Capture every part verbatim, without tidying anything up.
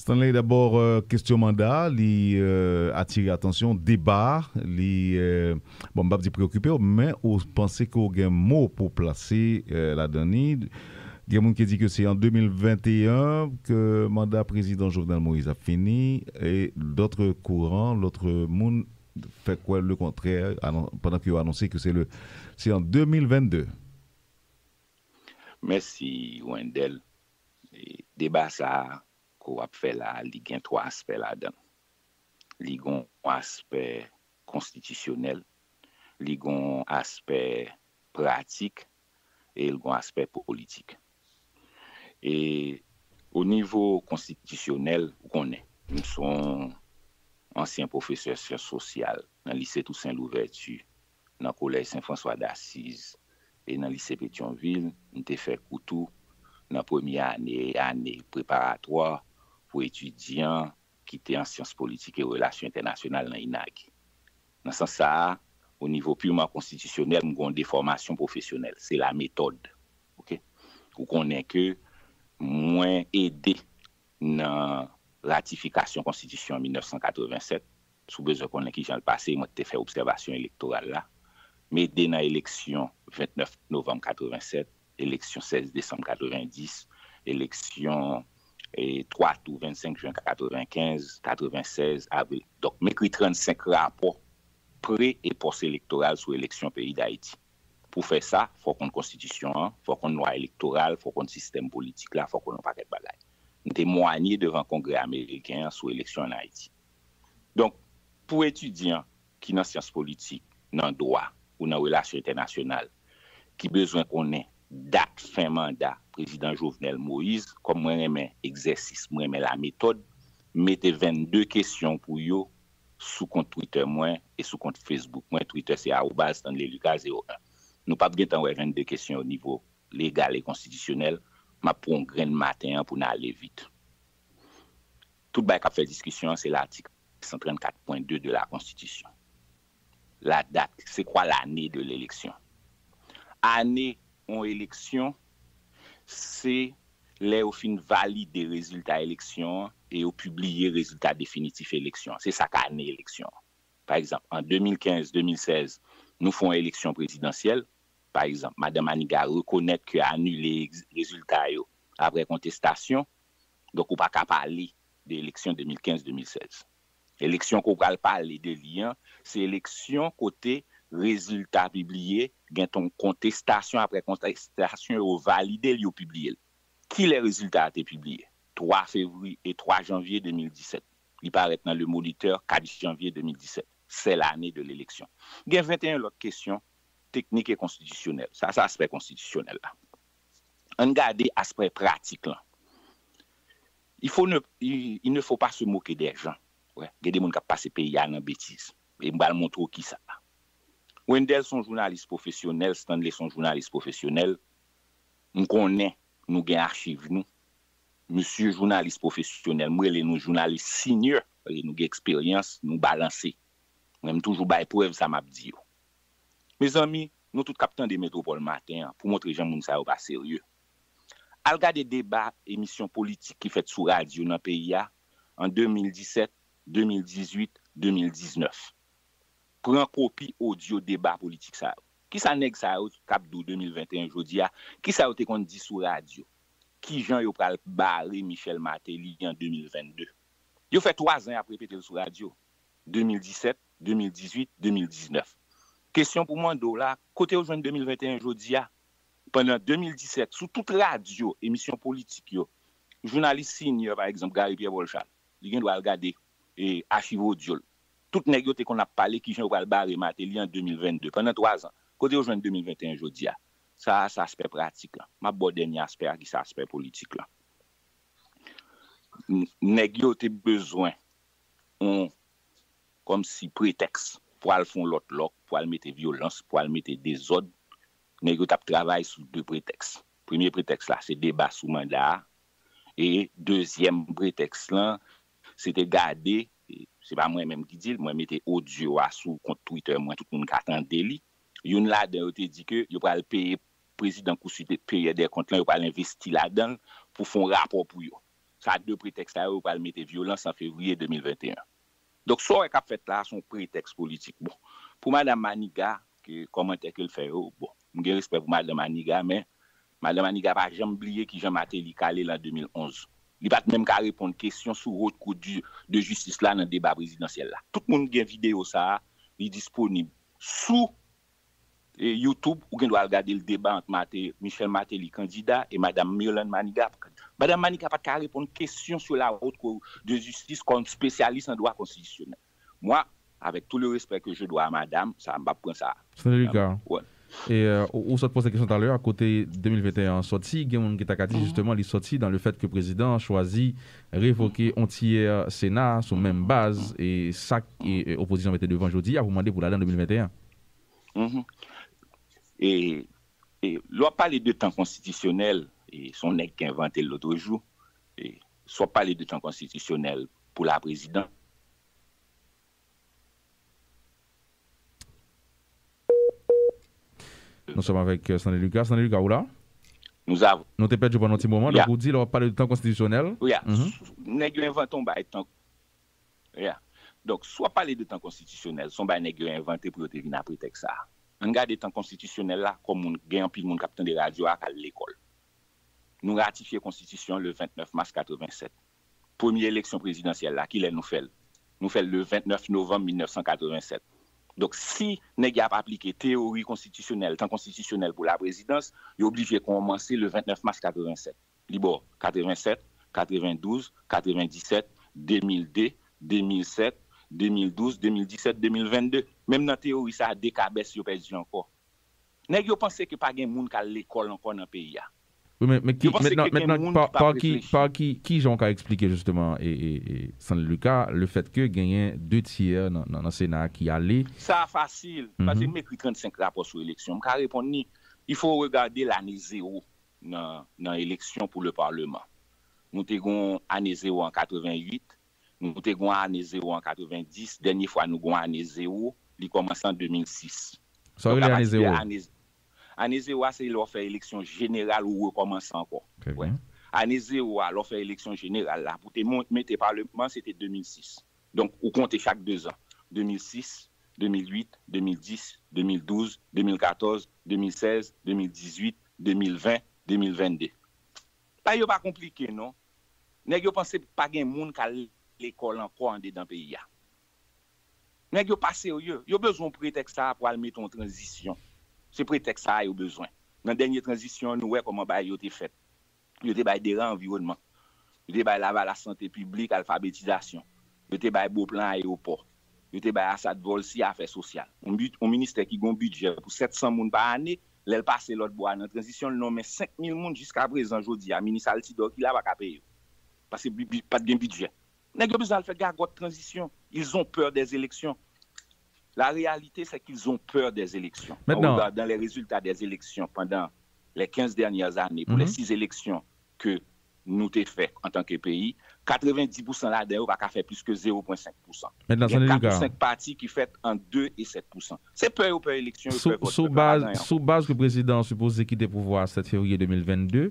Stanley, dabò, euh, kesyon manda, li euh, atire atansyon, deba, li, euh, bon, m p ap di preokipe w, men ou panse ke w gen mo pou plase euh, ladan li. Gen moun ki di ke se an de mil venteyen ke manda prezidan Jovenel Moïse ap fini, e dòt kouran, lòt moun fè kwè le kontrè, anon- pandan ke yo anonse ke se le, se an de mil vennde. Mèsi, Wendell. E, deba sa a ke w ap fè la a, li gen twa aspè ladan l. Li gen yon aspè konstitisyonèl, li gen yon aspè pratik, e li gen yon aspè politik. E o nivo konstitisyonèl, ou konnen, m se yon ansyen pwofesè syans sosyal nan Lise Tousen Louvèti, nan Kolèj Sen Franswa Dasiz e nan Lise Petyonvil. M te fè kou tou nan premye ane e ane preparatwa pou etidyan ki te an syans politik e relasyon entènasyonal nan inag. Nan sans sa a, o nivo piman konstitisyonèl, m gen yon defòmasyon pwofesyonèl. Se la metòd. Oke? Ou konnen ke mwen ede nan ratifikasyon konstitisyon an mil nèf san katreven sèt. Si w bezwen konnen kijan l pase, mwen te fè obsèvasyon elektoral la. M ede nan eleksyon vennèf novanm katreven sèt, eleksyon sèz desanm katreven dis, eleksyon e, twa tou vennsenk jen katreven kenz, katreven sèz, avril. Donk, m ekri trannsenk rapò pre e pòs elektoral sou eleksyon peyi Dayiti. Pou fè sa, fò w konn konstitisyon an, fò w konn lwa elektoral, fò w konn sistèm politik la, fò w konn yon pakèt bagay. M temwanye devan Kongrè ameriken an sou eleksyon ann Ayiti. Donk, pou etidyan ki nan syans politik, nan dwa ou nan relasyon entènasyonal, ki bezwen konnen dat fen manda prezidan Jovenel Moïse, kòm mwen renmen egzèsis, mwen renmen lametòd, m mete vennde kesyon pou yo sou kont Twitter mwen e sou kont Facebook mwen. Twitter se arobaz Stanley Lucas zewo en. Nou p ap gentan wè vennde kesyon o nivo legal e konstitisyonèl. M ap pran yon grenn maten an pou n ale vit. Tout bagay k ap fè diskisyon an, se latik san trannkat pwen de de la Konstitisyon. La date, c'est quoi l'année de l'élection? Ane yon eleksyon, se lè yo fin valide rezilta eleksyon an e yo pibliye rezilta definitif eleksyon an. Se sa k ane eleksyon an. Pa egzanp, an de mil kenz, de mil sèz, nou fè yon eleksyon prezidansyèl. Pa egzanp, Madan Maniga rekonèt ke anile egz- rezilta yo apre kontestasyon. Donk, ou pa ka pale de eleksyon de mil kenz, de mil sèz. Eleksyon ke w pral pale de li an, se eleksyon kote rezilta pibliye, gen ton kontestasyon, apre kontestasyon yo valide l, yo pibliye l. Kilè rezilta a te pibliye? Twa fevriye e twa janvye de mil disèt. Li parèt nan Le Moniteur kat janvye de mil disèt. C'est l'année de l'élection. Gen venteyen lòt kesyon teknik e konstitisyonèl. Sa, se aspè konstitisyonèl la. Ann gade aspè pratik lan. Il faut ne, il, il ne faut pas se moquer des gens. Wè, gen de moun k ap pase peyi a nan betiz. E m pral montre w kisa. Wendell se yon jounalis pwofesyonèl, Stanley se yon jounalis pwofesyonèl. M konnen nou gen achiv nou. Mesye jounalis pwofesyonèl, m rele nou jounalis senior, paske nou gen eksperyans, nou balanse. Mwen, m toujou bay prèv sa m ap di yo. Mezanmi, nou tout k ap tande Metwopòl maten an, pou montre jan moun sa yo pa serye. Al gade deba emisyon politik ki fèt sou radyo nan peyi a an de mil disèt, de mil dizuit, de mil diznèf. Pran kopi odyo deba politik sa yo. Kisa nèg sa yo k ap di w de mil venteyen jodi a, kisa yo te konn di sou radyo? Kijan yo pral bare Michel Martelly an de mil vennde? Yo fè twa zan y ap repete l sou radyo. de mil disèt, de mil dizuit, de mil diznèf. Kesyon pou mande w la, kote yo jwenn de mil venteyen jodi a? Pandan de mil disèt, sou tout radyo, emisyon politik yo, jounalis senior, pa egzanp, Gary Pierre Paul Charles, li gen dwa al gade e achiv odyo l. Tout nèg yo te konn ap pale kijan yo pral bare Martelly an de mil vennde, pandan twa zan. Kote yo jwenn de mil venteyen jodi a? Sa a, se aspè pratik lan. M ap ba w dènye aspè a, ki se aspè politik lan. N- Nèg yo te bezwen yon, kòmsi, pretèks pou al fè yon lòt lòk, pou al mete vyolans, pou al mete dezòd. Nèg yo t ap travay sou de pretèks. Premye pretèks la, se deba sou manda a. E dezyèm pretèks lan, se te gade, e se pa mwen menm ki di l, mwen mete odyo a sou kont Twitter mwen, tout moun ka tande li. Youn ladan yo te di ke yo pral peye prezidan Kou Siperyè dè Kont lan, yo pral envesti ladan l pou fè yon rapò pou yo. Sa de pretèks sa yo pral mete vyolans an fevriye de mil venteyen. Donk, sa w wè k ap fèt la a, se yon pretèks politik. Bon, pou Madanm Maniga, ke kòmantè ke l fè yo, bon, m gen respè pou Madanm Maniga, men Madanm Maniga pa janm bliye kijan Martelly kale l an de mil onz. Li pa t menm ka reponn kesyon sou Haute Cour du- de Justice la nan deba prezidansyèl la. Tout moun gen videyo sa a, li disponib sou e, YouTube, ou gen dwa al gade l deba ant Mate, Michel Martelly kandida e Madanm Mirlande Maniga. Madanm Maniga pa t ka reponn kesyon sou la Haute Cour de Justice kòm spesyalis an dwa konstitisyonèl. Mwa, avèk tou le respè ke je dwa a madanm, sa, m p ap pran sa. Senator Lucas, e, ou, ou sot poze kesyon talè a, kote de mil venteyen an sòti, gen moun ki ta ka di jisteman li sòti dan le fèt ke prezidan an chwazi revoke on tyè Sena sou menm baz e sa e, opozisyon mete devan jodi a pou mande pou l ale an de mil venteyen. E, e lè w ap pale de tan konstitisyonèl, e se yon nèg ki envante l lotrejou, e si w ap pale de tan konstitisyonèl pou la prezidan. Nou sòm avèk Stanley Lucas. Stanley Lucas, ou la? Nou te pèdi w pandan yon ti moman, donk ou di lè w ap pale de tan konstitisyonèl. Nèg yo envante yon bagay tan Yeah. Donk, si w ap pale de tan konstitisyonèl, se yon bagay nèg yo envante pou yo te vin a pretèks sa a. Ann gade tan konstitisyonèl la, kòm moun, gen anpil moun k ap tande radyo a k al lekòl. Nou ratifye konstitisyon an le vennèf mas katrevennsèt. Premye eleksyon prezidansyèl la, kilè nou fè l? Nou fè l le vennèf novanm mil nèf san katrevennsèt. Donk, si nèg yo ap aplike teyori konstitisyonèl, tan konstitisyonèl pou la prezidans, yo oblije kòmanse le vennèf mas katrevennsèt. Li ba w katrevennsèt, katrevendouz, katrevendisèt, de mil de, de mil sèt, de mil douz, de mil disèt, de mil vennde. Menm nan teyori sa a, de kabès yo pèdi ankò. Nèg yo panse ke pa gen moun k al lekòl ankò nan peyi a. Wi, men, men ki, mentnan, mentnan, pa, pa ki, pa ki, ki jan w ka eksplike jisteman e, e, e Stanley Lucas, le fèt ke genyen de tyè nan, nan, nan Sena a ki ale? Sa a fasil, paske m ekri trannsenk rapò sou eleksyon, m ka reponn li. Il faut regarder l'année zéro nan, nan eleksyon pou le parleman. Nou te gon ane zewo an katrevenwit, nou te gon ane zewo an katrevendis, dènye fwa nou gon ane zewo, li kòmanse an de mil sis. Sa w rele ane zewo? Ane zewo a, se lè w fè eleksyon jeneral ou rekòmanse ankò. Ane zewo a, lè w fè eleksyon jeneral la, pou te mete paleman, se te de mil sis. Donk, ou konte chak dezan. De mil sis, de mil uit, de mil dis, de mil douz, de mil katòz, de mil sèz, de mil dizuit, de mil ven, de mil vennde. Bagay yo pa konplike, non. Nèg yo panse pa gen moun k al lekòl ankò andedan peyi a. Nèg yo pa serye. Yo bezwen yon pretèks sa a pou al mete yon tranzisyon. Se pretèks sa a yo bezwen. Nan dènye tranzisyon an, nou wè kòman bagay yo te fèt. Yo te bay DERA anviwònman. Yo te bay Lavalas sante piblik, alfabetizasyon. Yo te bay Beauplan ayewopò. Yo te bay Assad Volcy afè sosyal. Yon, yon ministè ki gen yon bidjè pou sèt san moun pa ane, lè l pase lòt bò a nan tranzisyon, l nonmen senk mil moun jiskaprezan jodi a, minis Altidor ki la pa ka peye yo. Paske pa t gen bidjè. Nèg yo bezwen al fè gagòt tranzisyon. Ils ont peur des élections. La réalité, c'est qu'ils ont peur des élections. En regardant les résultats des élections pendant les quinze dernières années, pour les six élections que nou te fè antanke peyi, katrevendis pousan ladan yo pa ka fè plis ke zewo pwen senk pousan. Gen kat ou senk pati ki fèt ant de e sèt pousan. Se pè yo pè eleksyon, yo pè vòt pèp la pa ganyen ankò. Sou baz ke prezidan an sipoze kite pouvwa a sèt fevriye de mil vennde,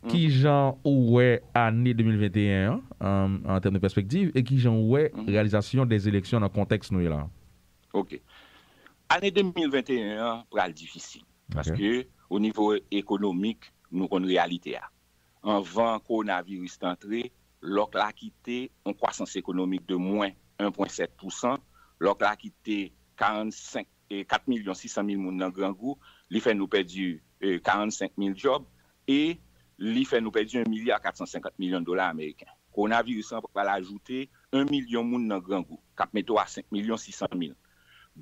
kijan ou wè ane de mil venteyen an an tèm de pèspektiv e kijan ou wè reyalizasyon dè eleksyon nan kontèks nou ye la? Ok. Ane de mil venteyen an pral difisil. Paske o nivo ekonomik, nou konn reyalite a. Anvan kowonaviris te antre, lòk la kite yon kwasans ekonomik de mwen en pwen sèt pousan, lòk la kite karannsenk, e, kat milyon sis san mil moun nan grangou, li fè nou pèdi, e, karannsenk mil djòb, e li fè nou pèdi en milya kat san senkant milyon dola ameriken. Kowonaviris lan pral ajoute en milyon moun nan grangou, k ap mete w a senk milyon sis san mil.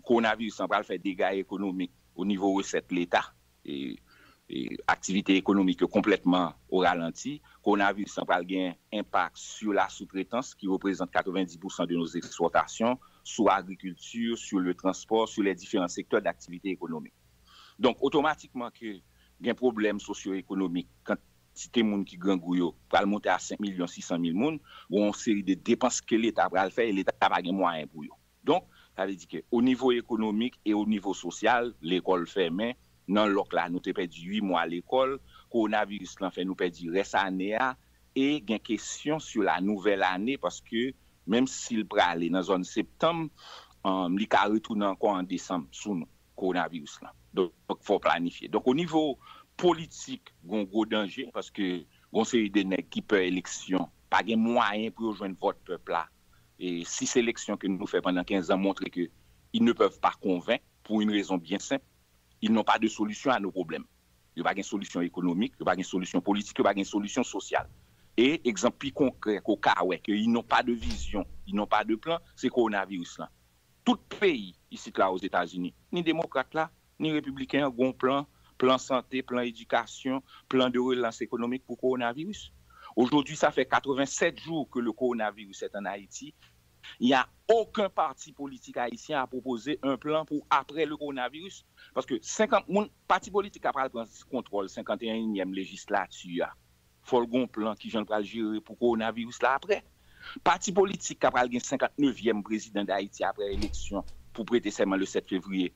Kowonaviris lan pral fè dega ekonomik o nivo resèt leta, e, e aktivite ekonomik yo konplètman o ralanti. Kowonaviris lan pral gen enpak sur la sous-traitance, ki reprezant katrevendis pousan de nos exportations, sou agrikilti, sur le transport, sur les différents secteurs d'activité économique. Donk, otomatikman ke gen pwoblèm sosyo-ekonomik, kantite moun ki grangou yo pral monte a senk milyon sis san mil moun, gen yon seri de depans ke Leta pral fè e Leta pa gen mwayen pou yo. Donk, sa vle di ke o nivo ekonomik e o nivo sosyal, lekòl fèmen, nan lòk la, nou te pèdi uit mwa lekòl, kowonaviris lan fè nou pèdi rès ane a, e gen kesyon sou la nouvèl ane, paske menm si l prale nan zòn septanm, um, li ka retounen ankò an desanm sou nou, kowonaviris lan. Donk, fò w planifye. Donk, o nivo politik, gon gwo danje, paske gon seri de nèg ki pè eleksyon, pa gen mwayen pou yo jwenn vòt pèp la. E sis eleksyon ke nou fè pandan kenz an montre ke ils ne peuvent pas convaincre pour une raison bien simple. Ils n'ont pas de solution à nos problèmes. Yo pa gen solisyon ekonomik, yo pa gen solisyon politik, yo pa gen solisyon sosyal. E egzanp pi konkrè ke w ka wè ke ils n'ont pas de vision, ils n'ont pas de plan, se kowonaviris lan. Tout peyi isit la Ozetazini, ni demokrat la, ni repibliken an, gon plan, plan sante, plan edikasyon, plan de relans ekonomik pou kowonaviris. Aujourd'hui, ça fait quatre-vingt-sept jours que le coronavirus est en Haïti. Il n'y a aucun parti politique haïtien a proposé un plan pour après le coronavirus. Paske senkant moun, pati politik ka pral pran kontwòl senkanteyenyèm lejislati a. Fò l gon plan kijan l pral jere pou kowonaviris la apre. Pati politik ka pral gen senkantnevyèm prezidan Dayiti apre eleksyon pou prete sèman le sèt fevriye.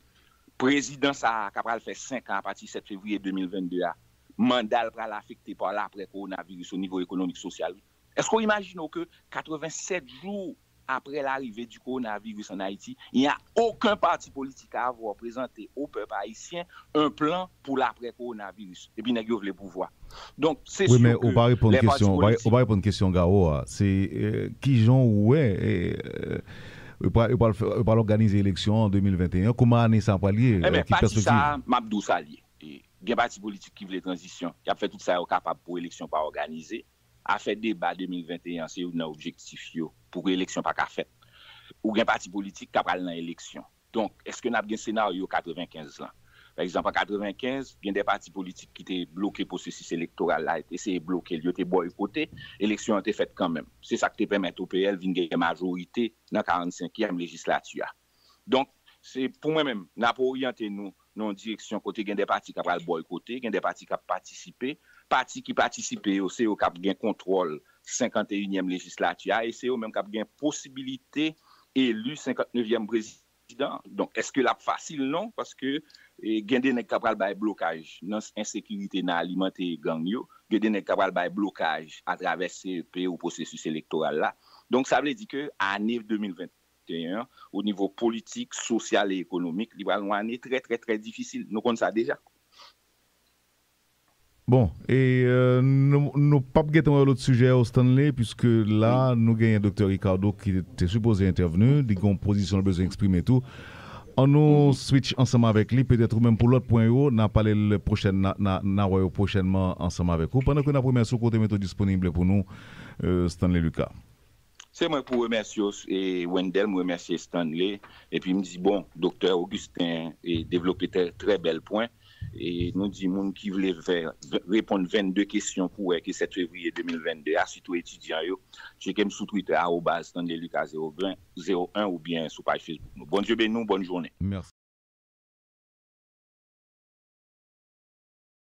Prezidan sa a ka pral fè senk an apati sèt fevriye de mil vennde a. Manda l pral afekte pa l apre kowonaviris o nivo ekonomik, sosyal. Èske w imajine w ke katrevennsèt jou apre larive di kowonaviris an Ayiti, il n'y a aucun parti politique à avoir présenté au peuple haïtien un plan pour l'après-coronavirus. Epi nèg yo vle pouvwa. Donk, se wi, men ou pa reponn kesyon, ou pa reponn kesyon Garo a. Se euh, kijan ou wè euh, ou pral òganize eleksyon an de mil venteyen, kouman ane sa pral ye? Ki pèspektiv? M ap di w sa l ye. Gen pati politik ki vle tranzisyon. Y ap fè tout sa yo kapab pou eleksyon pa òganize. Afè deba de mil venteyen an se youn nan objektif yo pou ke eleksyon pa ka fèt. Ou gen pati politik k ap al nan eleksyon. Donk, èske n ap gen senaryo katrevenkenz lan? Pa egzanp, an katrevenkenz, gen de pati politik ki te bloke pwosesis elektoral la, eseye bloke l, yo te bòykote, eleksyon an te fèt kanmenm. Se sa k te pèmèt O P L vin gen majorite nan karannsenkyèm lejislati a. Donk, se pou mwen menm, n ap oryante nou nan yon direksyon kote gen de pati k ap pral bòykote, gen de pati k ap patisipe. Pati ki patisipe yo, se yo k ap gen kontwòl senkanteyinyèm lejislati a e se yo menm k ap gen posibilite eli senkantnevyèm prezidan. Donk, èske l ap fasil? Non, paske gen de nèg k ap pral bay blokaj nan ensekirite, nan alimante gang yo, gen de nèg k ap pral bay blokaj atravè C E P ou pwosesis elektoral la. Donk, sa vle di ke ane de mil venteyen an, o nivo politik, sosyal e ekonomik, li pral yon ane trè, trè, trè difisil. Nou konn sa deja. Bon, e euh, nou, nou p ap gentan wè lòt sijè yo, Stanley, puiske la nou genyen Doktè Ricardo ki te sipoze entèvni, li gen yon pozisyon l bezwen eksprime tou. An nou switch ansanm avèk li, petèt ou menm pou lòt pwen yo, n a pale l pwochèn, n a wè yo pwochènman ansanm avèk ou. Pandan ke n ap remèsye w kote mete w disponib pou nou, euh, Stanley Lucas. Se mwen pou remèsye w, e, Wendell, m remèsye Stanley, epi m di, bon, Doktè Augustin e, devlope trè, trè bèl pwen. E nou di moun ki vle fè, reponn vennde kesyon pou wè ke sèt fevriye de mil vennde a, sitou etidyan yo, tcheke m sou Twitter, arobaz Stanley Lucas zewo ven, zewo en, oubyen sou paj Facebook nou. Bondye beni w, bòn jounen. Mèsi.